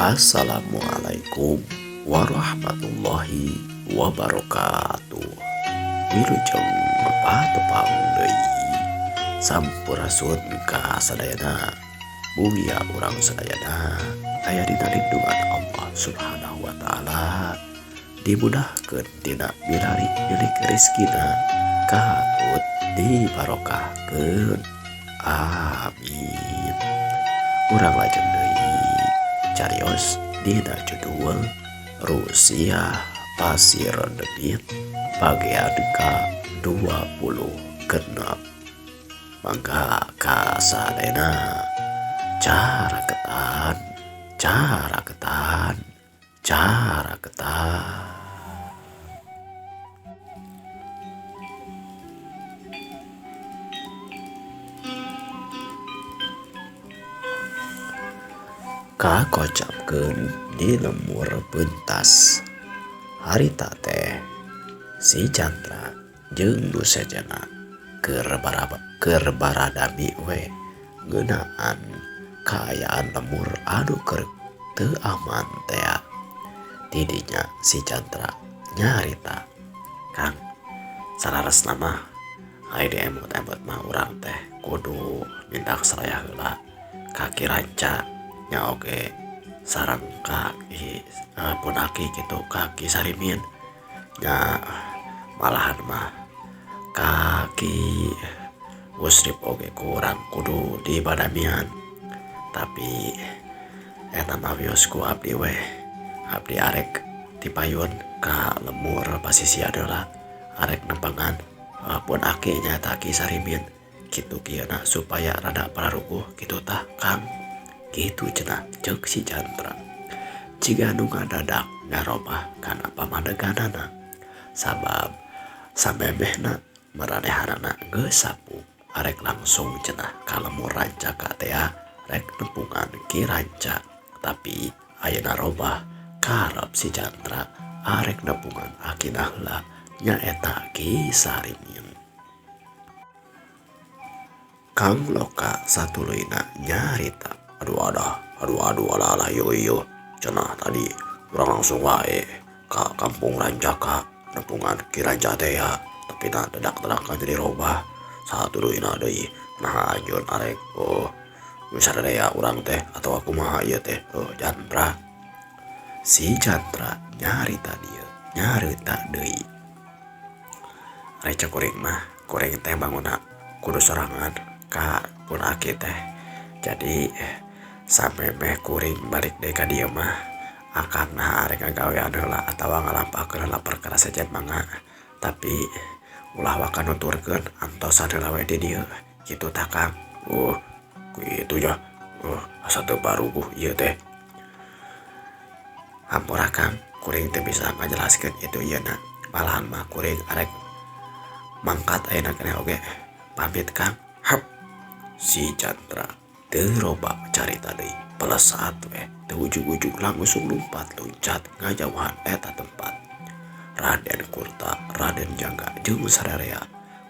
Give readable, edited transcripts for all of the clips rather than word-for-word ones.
Assalamualaikum warahmatullahi wabarakatuh. Wilujeng patepang deui. Sampurasun ka sadayana. Mugia urang sadayana aya dina lindungan Allah Subhanahu wa taala, dimudahkeun dina milari milik rezekina, katut dibarokahkeun. Amin. Urang lajeng deui carios dina judul Rusiah Pasir Demit bagian ka-26. Mangga kasadayana caraketan, caraketan, caraketan. Kakocapkeun di lembur pentas harita teh si Chandra jeung nu sejenna keur baradami we ngeunaan kaayaan lembur anu keur teu aman tea. Tidinya si Chandra nyarita, "Kang, saleresna mah ai diemut-emut mah urang teh kudu minta saraya heula ka Ki Ranca nya oge sareng ka Ki pun aki kitu ka Ki Sarimin nya, malahan mah ka Ki Musrip oge ku urang kudu dibadamian. Tapi eta mah wios ku abdi we, abdi arek tipayun ka lembur pasisian heula, arek nepangan pun aki nyaeta Ki Sarimin kitu kieu supaya rada pararuguh kitu tah, Kang." Kitu cenah ceuk si Chandra. Jiga nu ngadadak ngarobah kana pamadeganana, sabab samemehna maranehanana geus sapu arek langsung cenah ka lembur Rancaka tea rek nepungan Ki Ranca, tapi ayeuna robah karep si Chandra arek nepungan akina heula, nyaeta Ki Sarimin. Kang Loka satuluyna nyarita, "Aduh adah, aduh aduh, alah alah, iyo iyo cenah tadi urang langsung wae ka kampung Rancaka nepungan Ki Ranca tea, tapi nah dadak-dadakan jadi robah satuluyna deui. Nah, anjeun arek oh sadaya urang teh atawa kumaha ieu teh, oh Chandra?" Si Chandra nyarita dieu nyarita deui, "Ari kuring mah, kuring teh bangunna kudu sorangan ka pun aki teh. Jadi samemeh kuring balik deui ka dieu mah, akang nah arek ngagawean heula atawa ngalampahkeun heula perkara sejen, mangga. Tapi ulah waka nuturkeun, antosan heula we di dieu kitu tah, Kang." "Oh, kitu nya. Oh, asa teu baruguh ieu teh. Hampura, Kang, kuring teu bisa ngajelaskeun itu ieu na. Malahan mah kuring arek mangkat ayeuna keneh oge. Pamit, Kang." Hap, si Chandra teu loba carita deui, pelesat we, teu ujug-ujug langsung lumpat luncat ngajauhan eta tempat. Raden Kurta, Raden Jangga jeung sararea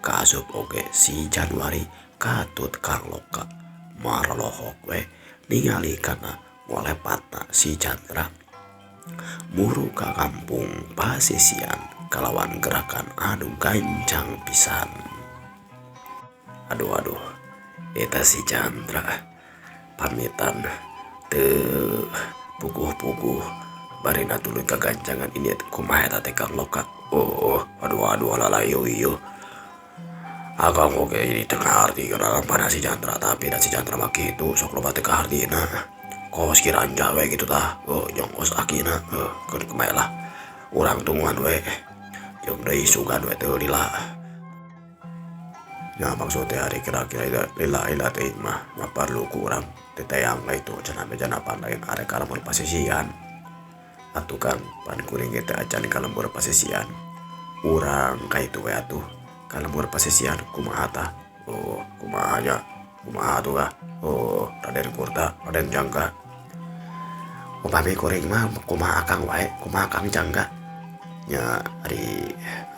kaasup oge si Januari katut Kang Loka maralohok we ningali kana ngolepatna si Chandra muru ka kampung pasisian kalawan gerakan anu gancang pisan. Aduh aduh, eta si Chandra pamitan teu puguh-puguh, barina tuluy kagancangan ini. Kumaha eta teh, Kang Loka? Oh, aduh aduh, alah iyo iyo. Akang oge ini teu ngarti kana lampahna si Chandra, tapi da si Chandra mah kitu, sok loba teu kahartina, kos Ki Ranca we kitu tah. Oh, jeung kos akina. Heuh, keun kumaha lah, urang tungguan we, jeung deui sugan we teu lila nya. Maksud teh ari kira-kira lila-lila teuing mah nya parlu ku urang teteyang itu cenah, bejana pan lain arek ka lembur pasisian atuh, Kang. Pan kuring ge teu acan ka lembur pasisian, urang ka itu we atuh ka lembur pasisian, kumaha tah? Oh, kumaha nya, kumaha tuh ah? Oh, Raden Kurta, Raden Jangga, upami kuring mah kumaha akang wae, kumaha Kang Jangga nya? Ari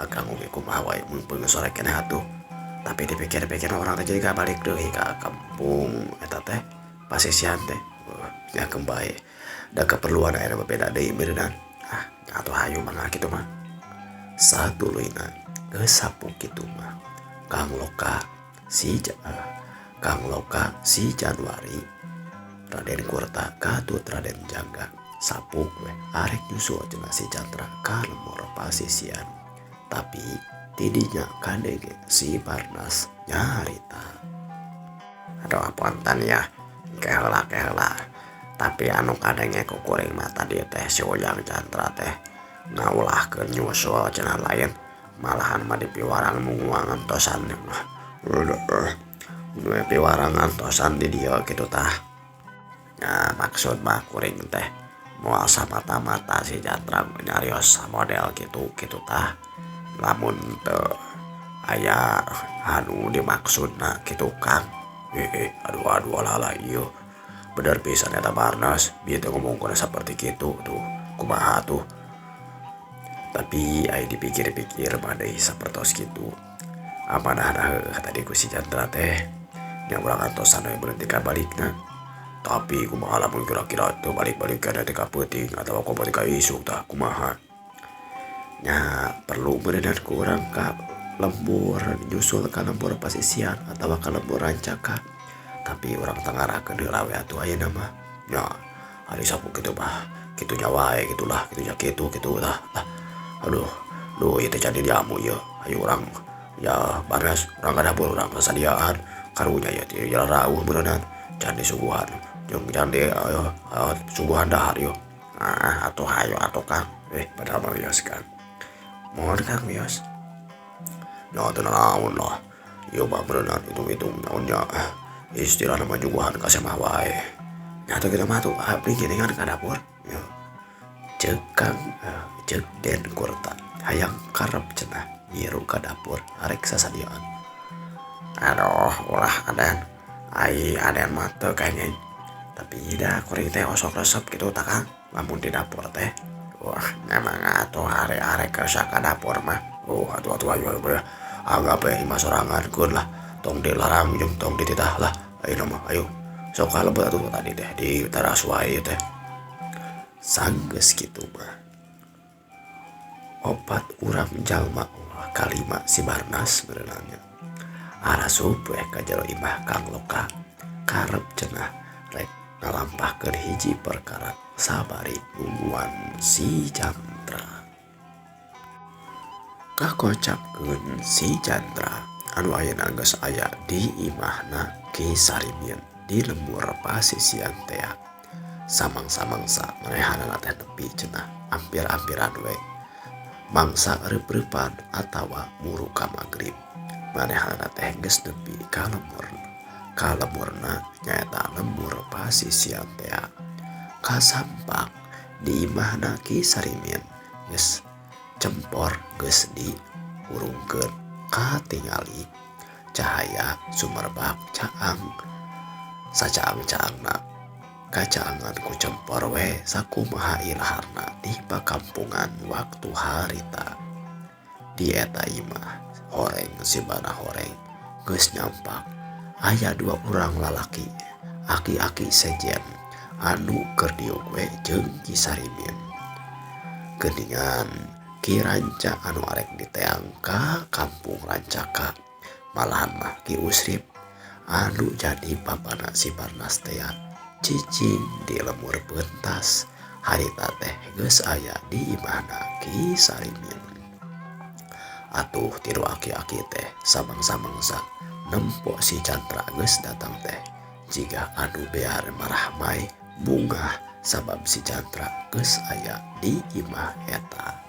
akang oge kumaha wae, mumpung sore keneh atuh. Tapi dipikir-pikir urang teh jadi gak balik deui ka kampung eta teh pasisian teh. Nya keun bae. Da keperluan ayeuna mah beda deui meureunnan. Ah atuh hayu mangga kitu mah. Satuluyna geus sapuk kitu mah Kang Loka si Kang Loka si Januari Raden Kurta katut Raden Jangga sapuk weh arek nyusul cenah si Chandra ka lembur pasisian. Tapi tidinya kadenge si Barnas nyarita. Aduh punten ya, keheula keheula. Tapi anu kadenge ku kuring mah tadi teh si Ujang Chandra teh ngaulahkeun nyusul cenah lain malahan mah dipiwarang nungguan ngantosan. Piwarang ngantosan di dieu kitu tah. Nah, maksud mah kuring teh moal samata-mata si Chandra nyarios model kitu kitu tah. Lamun teu aya anu dimaksudna kitu Kang. Aduh aduh alah alah ieu. Bener pisan eta Barnas, bieu teh ngomongkeun saperti kitu tuh. Kumaha tuh. Tapi ai dipikir-pikir mah deui sapertos kitu. Amanahna heuh tadi ku si Chandra teh nya urang antosan we berhenti ka balikna. Tapi kumaha lamun kira-kira teu balik-balik keneh teh ka peuting atawa komo teh ka isuk tah kumaha. Nya perlu meureunnan ku urang ka lembur nyusul ka lembur pasisian atawa ka lembur rancaka. Tapi urang teu ngarahkeun heula we atuh ayeuna mah. Nya ari sapuk kitu mah kitu nya wae kitulah kitu nya kitu kitu tah. Aduh, duh ieu teh can dijamu ieu. Ayo urang ya Barnas urang ka dapur urang sasadiaan karunya ieu teh rauh meureunnan can disuguhan jeung can di suguhan dahar ieu. Ah atuh hayu atuh Kang. Padahal mah wios Kang. Mohon Kang wios. Nya teu nanaon lah. Ieu mah meureunnan hitung-hitung naon nya. Istilahna mah nyuguhan ka semah wae. Nya atuh kitu mah atuh abdi geuningan ka dapur. Yo. Ceuk Kang, ceuk Den Kurta hayang karep cenah ngiru ka dapur arek sasadiaan. Aduh ulah Aden. Ai Aden mah teu kenging. Tapi da kuring teh osok resep kitu tah Kang lamun di dapur teh. Wah, memang atuh are-are kersa ka dapur mah. Oh, atuh atuh ayo ayo. Anggap we imah sorangan keun lah. Tong dilarang jeung tong dititah lah. Ayeuna mah ayo. Sok kalebet atuh tadi teh di teras wae teh. Sanggeus kitu mah. Opat urang jalma kalima si Barnas meureunna. Arasup we ka jero imah Kang Loka. Karep cenah rek ngalampahkeun hiji perkara sabari nungguan si Chandra. Kakocapkeun si Chandra anu ayeuna geus aya di imahna Ki Sarimin di lembur pasisian tea. Samangsa-mangsa manehanana teh nepi cenah ampir-ampiran we. Mangsa reup-reupan atawa muru ka magrib. Manehanana teh geus nepi ka lembur. Ka lemburna nyaeta lembur pasisian tea. Kasampak di imahna Ki Sarimin geus cempor geus dihurungkeun katingali cahaya sumerbak caang sacaang-caangna kacaangan ku cempor we sakumaha ilaharna di pakampungan waktu harita. Di eta imah horeng sibana horeng geus nyampak aya dua urang lalaki aki-aki sejen anu keur diuk we jeung Ki Sarimin. Geuningan Ki Ranca anu arek diteang ka kampung Rancaka malahan mah Ki Usrip anu jadi papana si Barnas tea cicing di lemur pentas harita teh geus aya di imahna Ki Sarimin. Atuh tilu aki-aki teh samangsa-mangsa nempo si Chandra geus datang teh jiga anu bear marahmai bungah sabab si Chandra geus aya di imah eta.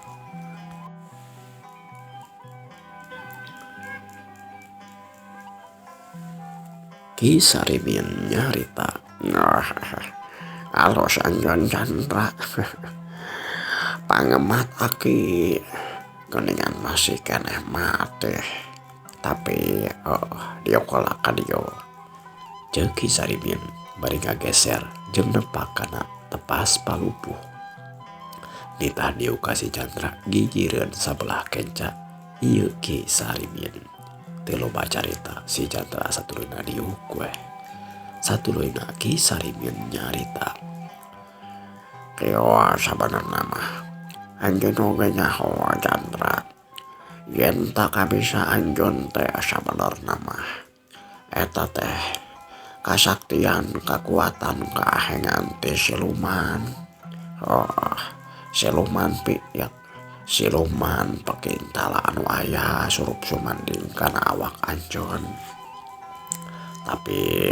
Ki Sarimin nyarita, nah, alus anjeun Chandra. Pangemat aki geuningan masih keneh mati. Tapi diokola ka dieu. Ceuk Ki Sarimin bari ngageser jeung nepak kana tepas palupuh. Nitah dieu ka si Chandra gigireun sabelah kenca ieu Ki Sarimin. Teu loba carita si Chandra satuluyna diuk we. Satuluyna Ki Sarimin nyarita. Kieu sabenerna mah anjeun oge nyaho Chandra yen tak kabisa anjeun teh sabenerna mah eta teh kasaktian kakuatan kaahengan ti siluman. Oh, siluman piet siluman pekintala anu aya surup sumanding kana awak anjeun. Tapi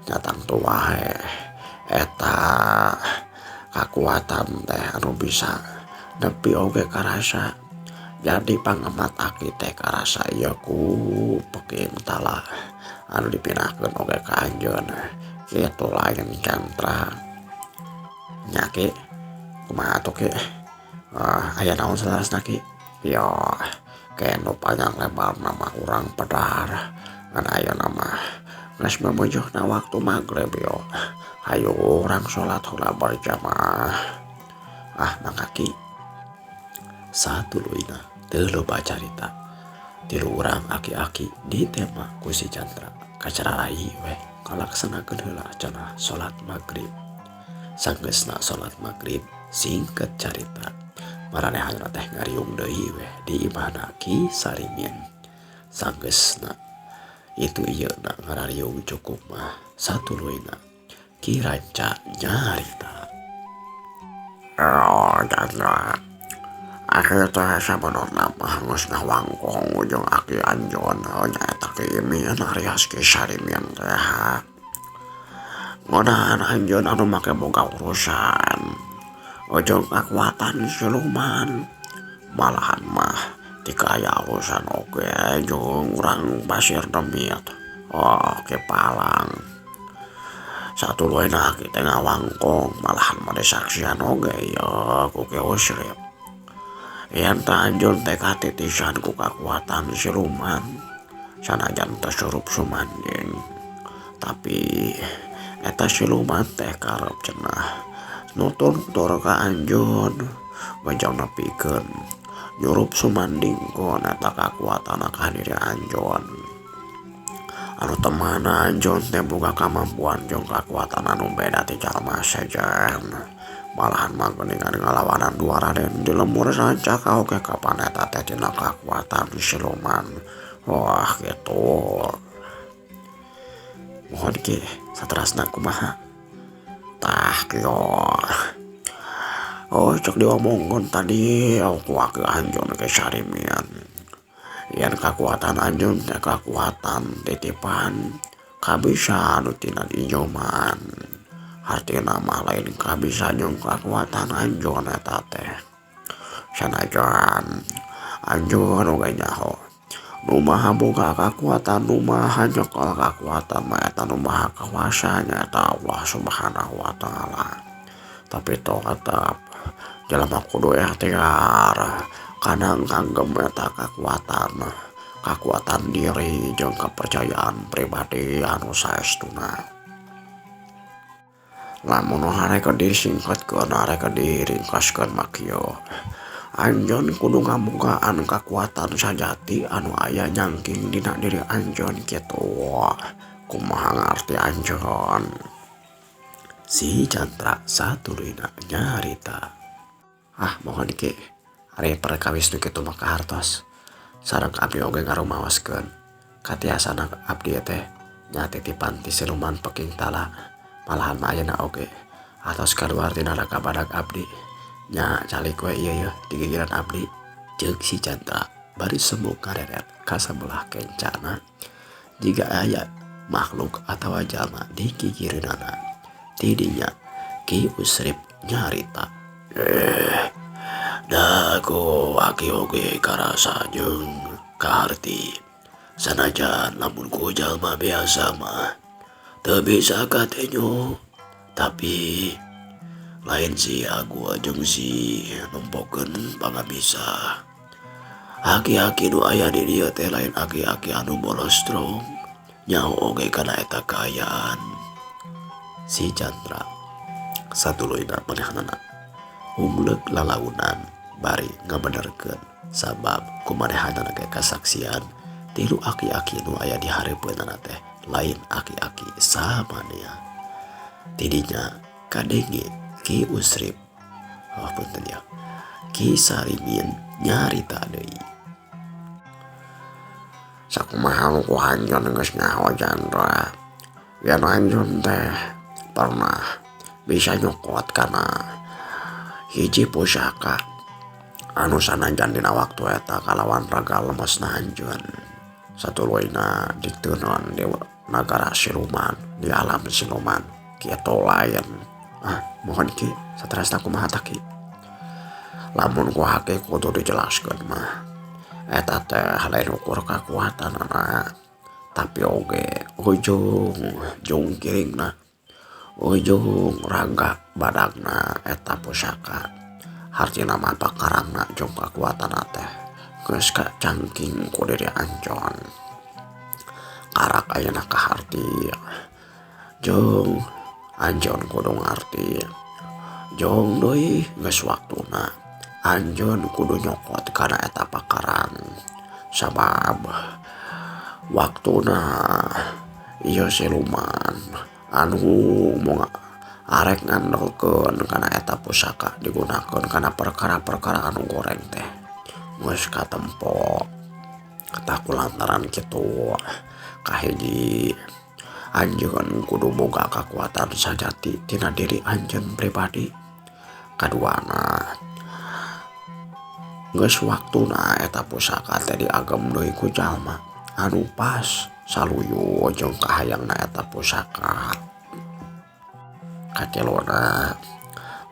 nyatang wae eta kakuatan teh anu bisa nepi oge karasa. Jadi pangemat aki teh karasa ieu ku pekintala anu dipinahkeun oge ka anjeun. Kitu lain Chandra. Nya Ki, kumaha atuh Ki? Aya naon salarasna Ki? Yo, ke nu panjang lebar nama urang pedar. Ngan ayeuna mah geus memujuhna waktu magrib yo. Hayu urang salat heula berjamaah. Ah, mangga Ki. Satuluyna teu loba carita. Tilu urang aki-aki ditema ku si Chandra kacararai weh ngalaksanakeun heula cenah salat magrib. Sanggeusna salat magrib singket carita maranehanna teh ngariung deui weh di imahna Ki Sarimin. Sanggeusna itu ieu na ngarariung cukup mah satuluyna Ki Ranca nyarita. Oh, Chandra. Aki teh sabenerna mah geus ngawangkong jeung aki anjeun nyaeta Ki Imin alias Ki Sarimin teh. Ngeunaan anjeun anu make boga urusan jeung kakuatan siluman. Malahan mah tika aya urusan oge jeung urang Pasir Demit. Oh, Ki Palang. Satuluyna aki teh ngawangkong malahan mah disaksian oge ieu ku Ki Usrip. Yen teh anjeun teh katitisan ku kakuatan siluman sanajan teu surup sumanding. Tapi eta siluman teh karep cenah nutur ka anjeun ngejang nepikeun nyurup sumandingkeun eta kakuatan ka diri anjeun. Anu temana anjeun teh boga kamampuan jeung kakuatan anu beda ti jalma sejen. Malahan mah geuningan ngalawanan dua raden di lemur sancaka oge kapan eta teh tina kakuatan siluman. Wah kitu. Mohon Ki, saterasna kumaha? Tah kieu. Oh, cek diomongkeun tadi ku aki anjeun Ki Sarimin. Yen kakuatan anjeun teh kakuatan titipan kabisa anu tina ijoman. Hartina mah lain kabisa jeung kakuatan anjeun eta teh. Sanajan anjeun oge nyaho nu maha boga kakuatan nu maha nyekel kakuatan mah eta nu maha kawasa nyaeta Allah Subhanahu wa taala. Tapi tong tetep jelema kudu ikhtiar kana nganggem eta kakuatan, kakuatan diri jeung kepercayaan pribadi anu saestuna. Lamun arek disingkatkeun arek diringkaskeun mah kieu. Anjeun kudu ngabogaan kakuatan sajati anu aya nyangking dina diri anjeun kitu. Kumaha ngarti anjeun? Si Chandra satuluyna nyarita. Ah, mohon Ki, ari perkawis nu kitu mah kahartos. Sareng abdi oge ngarumaoskeun. Katiasana abdi teh nya titipan ti siluman pekintala. Malahan mah ayeuna oge atos kaluar tina raka badag abdi. Nya calik we ieu yeuh digigiran abdi. Ceuk si Chandra bari sembung kareret ka sabelah kencana jiga aya makhluk atawa jalma di gigireunana. Tidinya Ki Usrip nyarita. Dago aki oge karasa jeung kaharti. Sanajan lamun ku jalma biasa mah teu bisa katenyo, tapi lain si aku jeung si nempokeun pangabisa. Aki-aki nu aya di dieu teh lain aki-aki anu bolostrong, nyaho oge kana eta kaayaan. Si Chandra satuluyna manehanana ungleuk lalaunan bari ngabenerkeun sabab kumanehanana ge kasaksian tilu aki-aki nu aya di hareupeunana teh lain aki-aki samanea. Tidinya Kadenge Ki Usrip oh punten ya Ki Sarimin nyarita deui. Sakumaha nu ku anjeun geus nyaho Jandra. Yen anjeun teh pernah bisa nyokot kana hiji pusaka anu sanajan dina waktu eta kalawan raga lemesna anjeun satuluyna diteuneun di nagara siluman di alam siluman kitu lain. Ah mohon Ki saterasna kumaha tah Ki? Lamun ku hake kudu dijelaskeun mah eta teh lain ukur kakuatanana tapi oge ujung jungkiringna ujung raga badagna eta pusaka hartina mah pakarangna jeung kakuatanna teh geus kacangking ku diri anjeun karak ayeuna kaharti jeung anjeun kudu ngarti jeung deui geus waktuna anjeun kudu nyokot kana eta pakarang sabab waktuna ieu siluman anu moal arek ngandelkeun kana eta pusaka digunakeun kana perkara-perkara anu goreng teh geus katempo. Tah kulantaran kitu kahiji anjeun kudu boga kakuatan sajati tina diri anjeun pribadi. Kaduana geus waktuna eta pusaka teh diagem deui ku jalma anu pas saluyu jeung kahayangna eta pusaka. Katiluna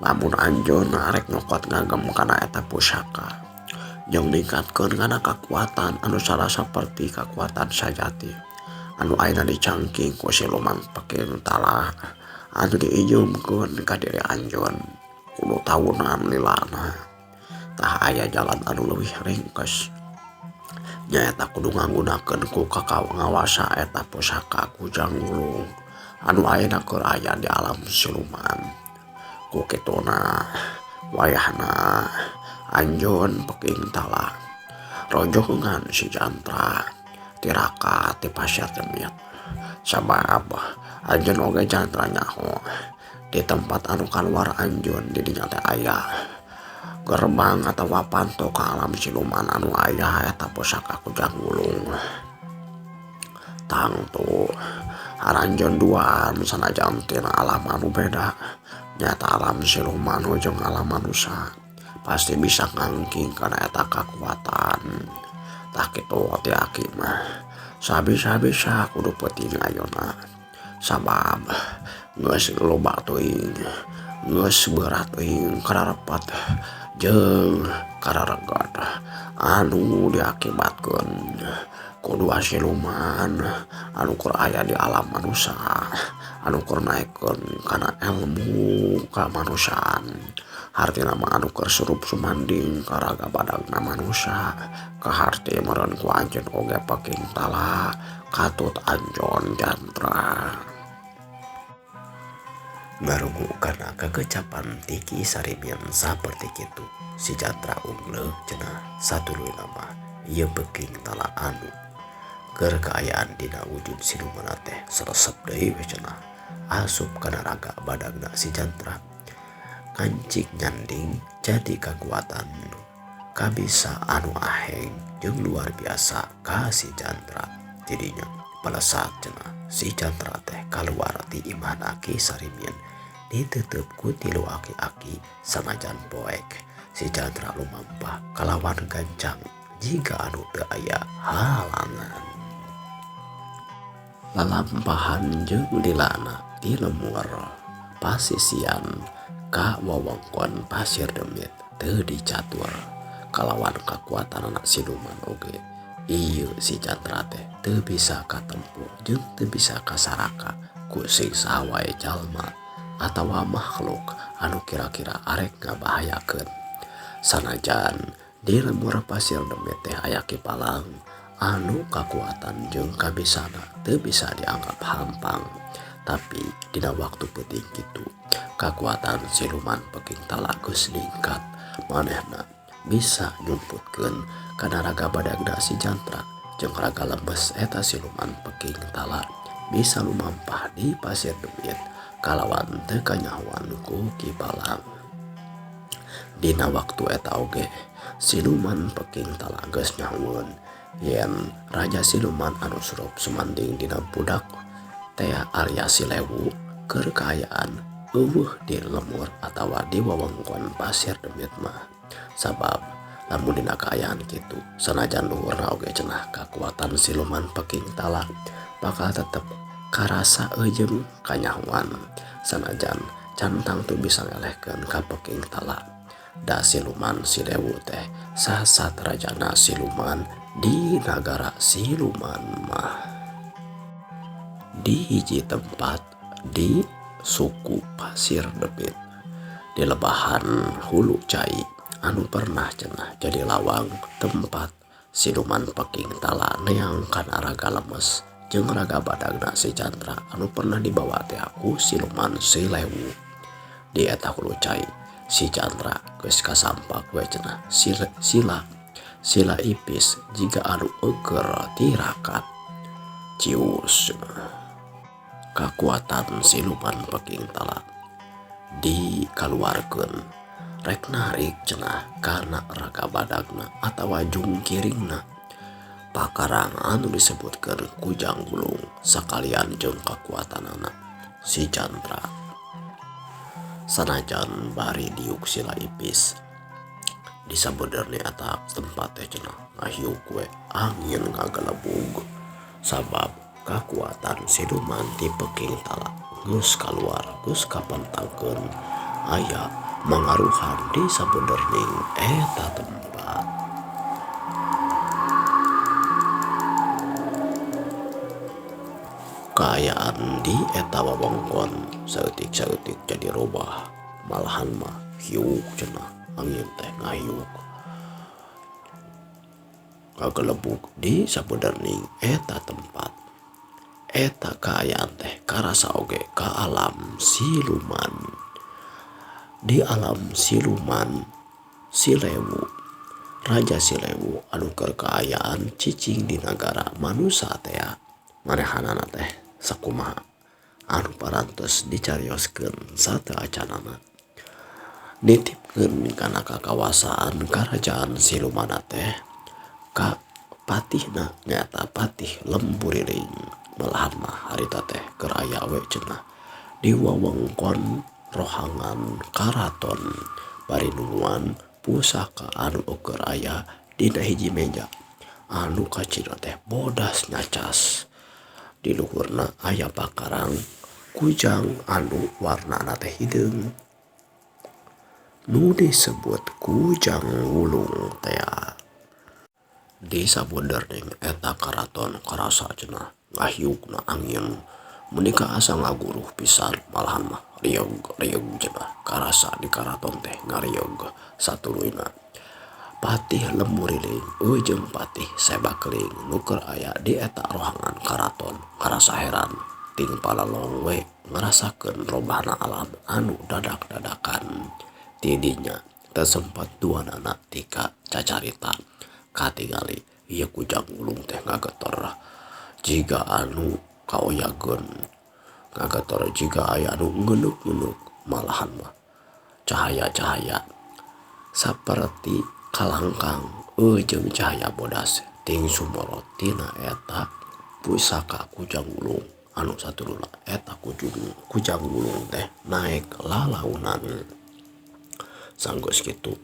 lamun anjeun arek nyokot ngagem kana eta pusaka jeung ningkatkeun kana kakuatan anu salah saperti kakuatan sajati anu ayeuna dicangking ku siluman peking tala anu diijumkeun ka diri anjeun kudu taunan lilana. Tah aya jalan anu leuwih ringkes nyaeta kudu ngagunakeun ku ngawasa eta pusaka Kujang Wulung anu ayeuna keur aya di alam siluman. Ku kituna wayahna anjeun peking tala rojongan si Jantra tirakat di Pasir Demit sabab anjeun oge Jantra nyaho di tempat anu kaluar anjeun di dinya teh aya gerbang atawa panto ka alam siluman anu aya eta pusaka Kujang Wulung. Tangtu aranjeun duaan sanajan tina alam anu beda nyata alam siluman jeung alam manusia pasti bisa ngangking kana eta kakuatan. Tah kitu ti aki mah sabisa-bisa kudu peuting ayeuna sabab geus loba teuing geus berat teuing kararepat jeung kararegat anu diakibatkeun ku dua siluman anu keur aya di alam manusia anu keur naekkeun kana ilmu kamanusiaan hartina mah anu keur surup sumanding ka raga badagna manusia kaharti meureun ku anjeun oge peking tala katut anjeun Jantra. Ngarungu kana kakecapan ti Ki Sarimin saperti kitu si Jantra ungleuk cenah satuluyna mah ieu peking tala anu keur kaayaan dina wujud siluman teh seresep deui we cenah asup kana raga badagna si Jantra kancik nyanding jadi kakuatan kabisa anu aheng jeung luar biasa ka si Jantra. Tidinya palesat cenah si Jantra teh kaluar ti imahna Ki Sarimin ditutup ku tilu aki-aki sanajan poek si Jantra lumampah kalawan gancang jiga anu teu aya halangan. Lalampahan jeung lilana di lemur pasisian ka wewengkon Pasir Demit teu dicatur kalawan kakuatan anak siluman oge ieu si Jantra teh teu bisa katempo jeung teu bisa kasaraka ku sing saha wae jalma atawa makhluk anu kira-kira arek ngabahayakeun. Sanajan di lemur Pasir Demit teh aya Ki Palang anu kakuatan jeung kabisana teu bisa dianggap hampang, tapi dina waktu peuting kitu kakuatan siluman peking tala geus ningkat manehna bisa nyumputkeun kana raga badagna si Jantra jeung raga lemes eta siluman peking tala bisa lumampah di Pasir Demit Kalawan teu kanyahoan ku Ki Palang. Dina waktu eta oge siluman Peking Tala geus nyahoeun yen raja siluman anu surup sumanding dina budak tea Arya Silewu keur kaayaan eueuh di lemur atawa di wewengkon Pasir Demit mah. Sabab lamun dina kaayaan kitu sanajan luhurna oge cenah kakuatan siluman Peking Tala bakal tetep karasa eujeung kanyahoan sanajan can tangtu bisa ngelehkeun ka Peking Tala. Da siluman Silewu teh sasat rajana siluman di nagara siluman mah. Di hiji tempat di suku Pasir Demit di lebahan hulu cai anu pernah cenah jadi lawang tempat siluman Peking Tala neang kana raga lemes jeung raga badagna si Chandra anu pernah dibawa teh ku siluman Silewu. Di eta hulu cai si Chandra geus kasampak we cenah sila ipis jiga anu eueur tirakat. Cius cenah kakuatan siluman Peking Tala dikaluarkeun rek narik cenah kana raga badagna atawa jungkiringna pakarang anu disebutkeun Kujang Gulung sakalian jeung kakuatanana si Chandra. Sanajan bari diuk sila ipis di sabenerna eta tempat teh cenah ngahiuk we angin ngagelebug sabab kakuatan siluman ti Peking Tala geus kaluar geus kapentangkeun aya mangaruhan di sabenerning eta tempat. Kaayaan di eta wewengkon saeutik-saeutik jadi robah malahan mah hiuk cenah angin teh ngahiuk kagelebug di sabenerning eta tempat. Eta kaayaan teh karasa oge ka alam siluman. Di alam siluman Silewu, Raja Silewu anu keur kaayaan cicing di nagara manusa tea manehanana teh sakumaha anu parantos dicarioskeun sateuacanana. Nitipkeun kana kakawasaan karajaan silumana teh ka patihna nyaeta Patih Lemburiling. Malahan mah harita teh keur aya we cenah di wewengkon rohangan karaton bari nungguan pusaka anu keur aya dina hiji meja anu kacina teh bodas nyacas. Di luhurna aya pakarang kujang anu warnana teh hideung nu disebut Kujang Wulung tea. Di sabenerning eta karaton karasa cenah ngahiukna angin menika asa ngaguruh pisan malahan mah riog-riog cenah karasa di karaton teh ngariog satuluyna. Patih Lemburiling jeung Patih Sebakeling nu keur aya di eta rohangan karaton ngarasa heran ting palalong we ngarasakeun robahna alam anu dadak-dadakan. Tidinya teu sempat duanana tika cacarita katingali ieu Kujang Wulung teh ngagetor jiga anu kaoyageun ngagetor jiga aya anu ngeunuk-ngeunuk malahan mah cahaya-cahaya saperti kalangkang jeung cahaya bodas ting sumorot tina eta pusaka Kujang Wulung anu satuluna eta Kujang Wulung teh naek lalaunan. Sanggeus kitu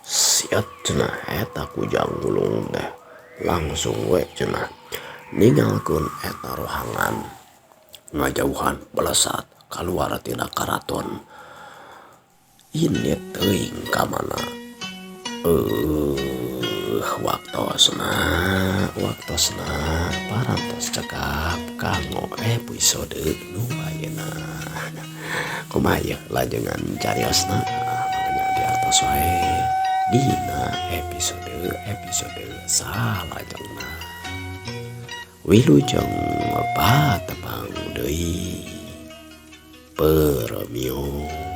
siat cenah eta Kujang Wulung teh langsung we cenah ninggalkeun eta rohangan ngajauhan belesat kaluar tina karaton. Ini teuing ka mana waktosna parantos cekap kanggo episode nu ayeuna. Kumaha ieu lajengan cariosna makanya diartos wae dina episode salajengna. Wilujeng patepang deui. Permios.